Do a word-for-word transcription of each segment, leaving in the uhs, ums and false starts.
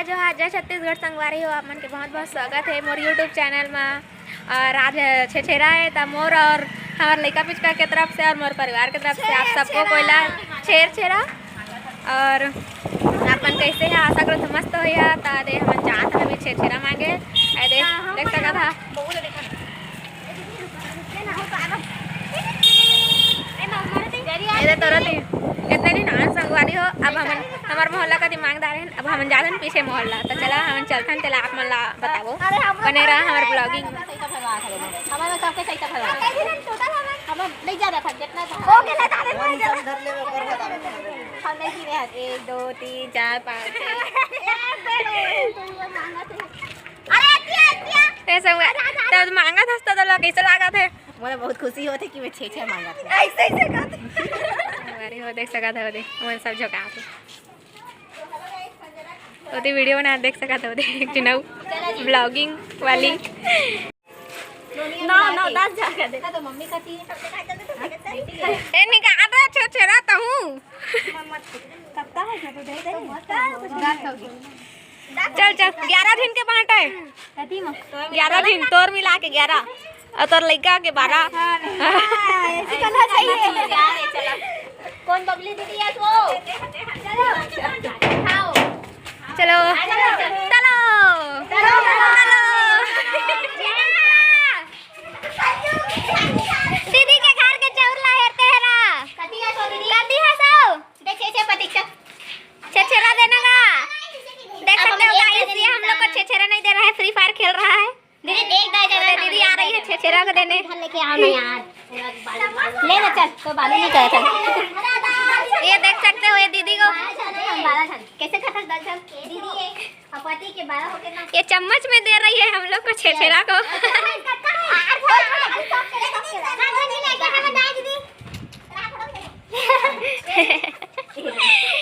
जोहार, जय छत्तीसगढ़ संगवारी हो, आप मन के बहुत बहुत स्वागत है मोर YouTube चैनल मा। और आज छेरछेरा है, त मोर और हमार लइका पिचका के तरफ से और मोर परिवार के तरफ से आप सबको कोई ला छेरछेरा। और आप मन कैसे है? आशा करत हूँ मस्त होइहा। त दे हमन जात हन अभी छेरछेरा मांगे। ए दे, देख सकत हा। ए दे तोरा ती, इतने दिन आन संगवारी हो, अब हमन हमार मोहल्ला का दिमाग दार है, अब हमन जात हन पीछे मोहल्ला। त चला हमन चलथन, तेला आप मन ला बताबो। बने रहा हमार vlogging। हमारे सबके सही था। हम नहीं जा रहा था, जितना था। ओके, ले जा रहे थे। हम नहीं गिने हैं। एक, दो, तीन, चार, पाँच, छः। अरे, अतिया, अतिया। ऐसा हुआ। तब मांगा था, तो लोग कैसे लागा थे? मोला बहुत खुशी होथे कि मैं छेरछेरा मांगा था। ऐसे, ऐसे कहते। अरे, वो देख सका था, वो देख, वो सब झोंका थे। ओती video बना देख सका था, वो देख, you know, vlogging वाली। नौ, नौ, दस जाकर देखा तो मम्मी का थी। ए, निकाल रहा छेरछेरा तहूँ। कब का है, तो दे दे। चल, चल, ग्यारह दिन के बांटा है। कथी में? ग्यारह दिन, तोर मिला के ग्यारह, और तोर लइका के बारह। हाँ, ऐसे करना चाहिए। कौन बबली दीदी है वो? चलो, खाओ। चलो, चलो, चलो, चलो। दीदी के घर के चौर ला हेरते हैं ना। कथी है सो दीदी? कथी है सो? देख, छे, छे प्रतीक्षा। छेरछेरा देना का। देख सकते हो guys, ये हम लोग को छेरछेरा नहीं दे रहा है, Free Fire खेल रहा है। दीदी, देख, दाई जगह दीदी आ रही है छेरछेरा को देने। इधर लेके आओ ना यार। ले ना, चल, तो बालू नहीं कहता। ये देख सकते हो, ये दीदी को। हम बारह जन। कैसे खाता दस जन? दीदी, ये अपती के बारह होके ना। ये चम्मच में दे रही है हम लोग को छेरछेरा को।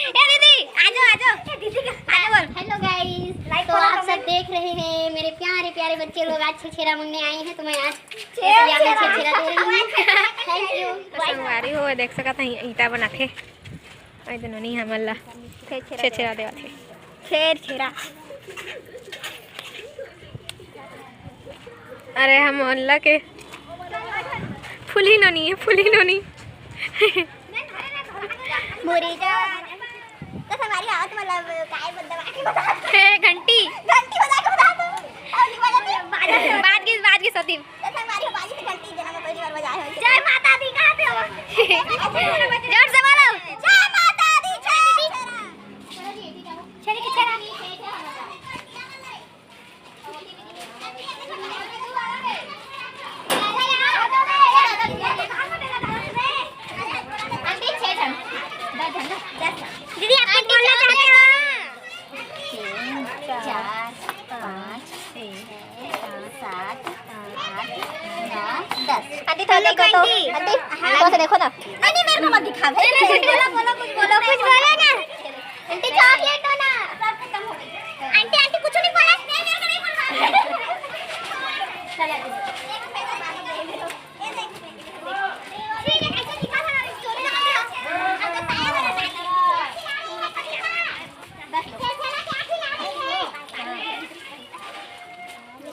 ए दीदी, आ जाओ, आ जाओ। ए दीदी, आ जाओ, बोल। Hello guys, तो आप सब देख रहे हैं मेरे प्यारे प्यारे बच्चे लोग आज छेरछेरा मांगने आए हैं, तो मैं आज छेरछेरा दे रही हूँ। Thank you। तो संगवारी हो, देख सकत हई, ईटा बनाथे। आई तो नोनी हमन ला छेरछेरा देवत हे। छेरछेरा। अरे हम ओनला के फुली नोनी है, फुली नोनी। मुरी जान। तो हमारी आवत मतलब काय बंदा बाकी बता। हे घंटी। घंटी बजा के बता दो। और नहीं बजाती। बाज गई, बाज गई सती। तो हमारी बाजी से घंटी जना में पहली बार बजाए हो। जय माता दी, कहाँ पे हो? जोर से बोलो। जय माता दी, जय। चलिए, चलिए। दीदी, आप कुछ बोलना चाहते हो? तीन, चार, पाँच, छः, सात, आठ, नौ, दस। आंटी, थोड़ा देखो तो। आंटी, थोड़ा सा देखो ना। नहीं, नहीं, मेरे को मत दिखा भाई। बोलो, बोलो, कुछ बोलो, कुछ बोलो ना। आंटी, चॉकलेट दो ना। सब खत्म हो गई। आंटी, आंटी, कुछ नहीं बोला। नहीं, मेरे को नहीं बोला। चलो।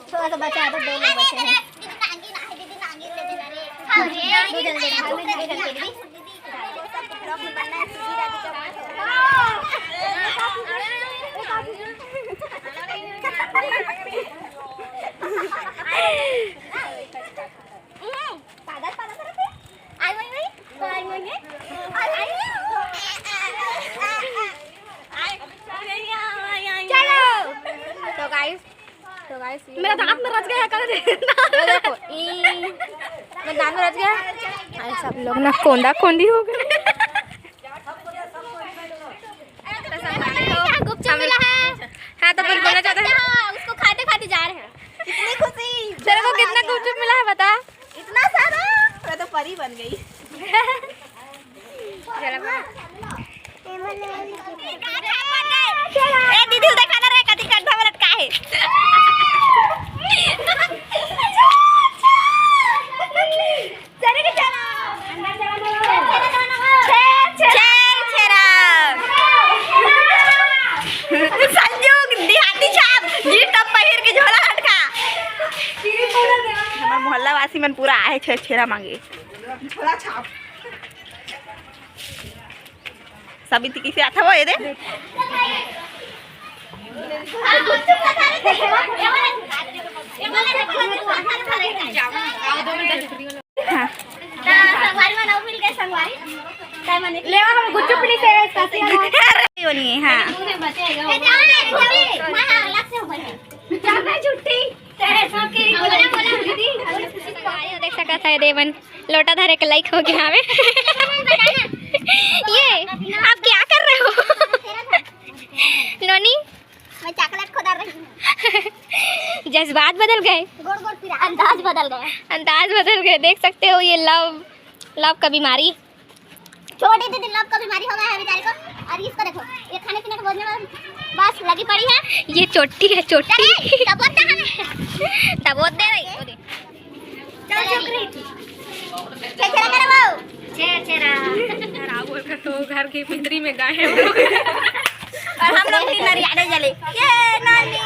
थोड़ा सा बचा दो, दो लोग बचे हैं। दो जन दे दो, दो जन दे दो। पागल, पागल करत हे। आई, आई, आई। आई, आई, आई। आई, आई, आई। चलो। तो guys, तो guys, ये मेरा दांत में रच गया, कर दे। ये देखो, ई, मेरा दांत में रच गया। अरे सब लोग ना कोंदा कोंदी हो गए। तो संगवारी हो, यहाँ गुपचुप हम मिला है। हाँ, तो कुछ बोलना चाहते हैं? हाँ, उसको खाते खाते जा रहे हैं। इतनी खुशी। तेरे को कितना गुपचुप मिला है, बता। इतना सारा, मैं तो परी बन गई। जरा ए दीदी, देखा ना रे, कथी कंधा में लटका है। छेरछेरा। संजू, दीदी, पूरा आहे छेरछेरा मांगे। झोला छाप। साबिती किसे आता हो ये दे। हाँ। संगवारी मन अउ मिल गए संगवारी। काय माने? ले हम गुच्चू पीली से साथी। अरे, योनी, हाँ। ए, जाओ ना, ए, जाओ ना। हाँ, हाँ, अलग से हो गए। जाओ ना, छुट्टी। देख सकत हे देवन लोटा धरे के लाइक हो गया हवे। ये आप क्या कर रहे हो? नोनी, मैं चॉकलेट खोदा रही हूँ। जज्बात बदल गए। गोड़ गोड़ पिरा। अंदाज बदल गया। अंदाज बदल गए। देख सकते हो ये लव, लव का बीमारी। छोटी दीदी लव का बीमारी हो गया है बेचारे को। और इसको देखो, ये खाने पीने के बोझ में बस लगी पड़ी है। ये चोटी है, चोटी। अरे, तब बोलते हैं। तब बोलते रही। चलो, चुप रही। छेरछेरा करे बाबू। छेरछेरा। राहुल का तो घर के भीतरी में गायब हो गया। और हम लोग भी नरियाने चले। ये नानी।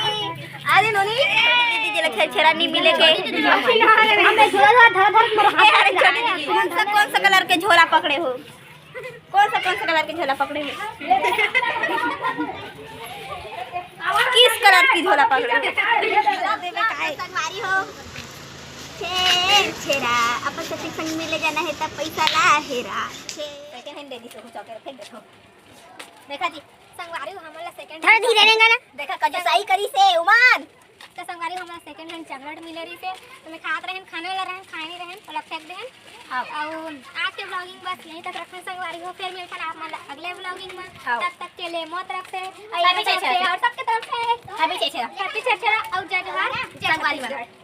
अरे नोनी, दीदी जी ला छेरछेरा नहीं मिले के। हमने झोला धर धर के ये अरे छोटी दीदी, कौन सा, कौन सा कलर के झोला पकड़े हो? कौन सा, कौन सा कलर के झोला पकड़े हो? किस कलर की झोला पकड़े हो? संगवारी हो। छेरछेरा, अपन सखी संग मिले जाना है तब पैसा ला हेरा। छे- सेकंड हैंड दे दी, तो चौके फेंक देता हूँ। देखा जी, संगवारी हो, हमन ला सेकंड थोड़ा धीरे रेंगा ना। देखा, कजू सही करी से उमन। तो संगवारी हो, हमला सेकंड हैंड चॉकलेट मिले रहिसे, तो मैं खात रहेन, खाने वाला रहेन, खाए नहीं रहेन, ओला फेंक देन। हाँ। अउ आज के व्लॉगिंग बस यहीं तक रखेन संगवारी हो, फिर मिलथन आप मन ला अगले व्लॉगिंग में। हाँ। तब तक के लिए मौत रख से, और Happy छेरछेरा। और सबके तरफ से Happy छेरछेरा। Happy छेरछेरा और जय जोहार, जय संगवारी हो। छत्तीसगढ़।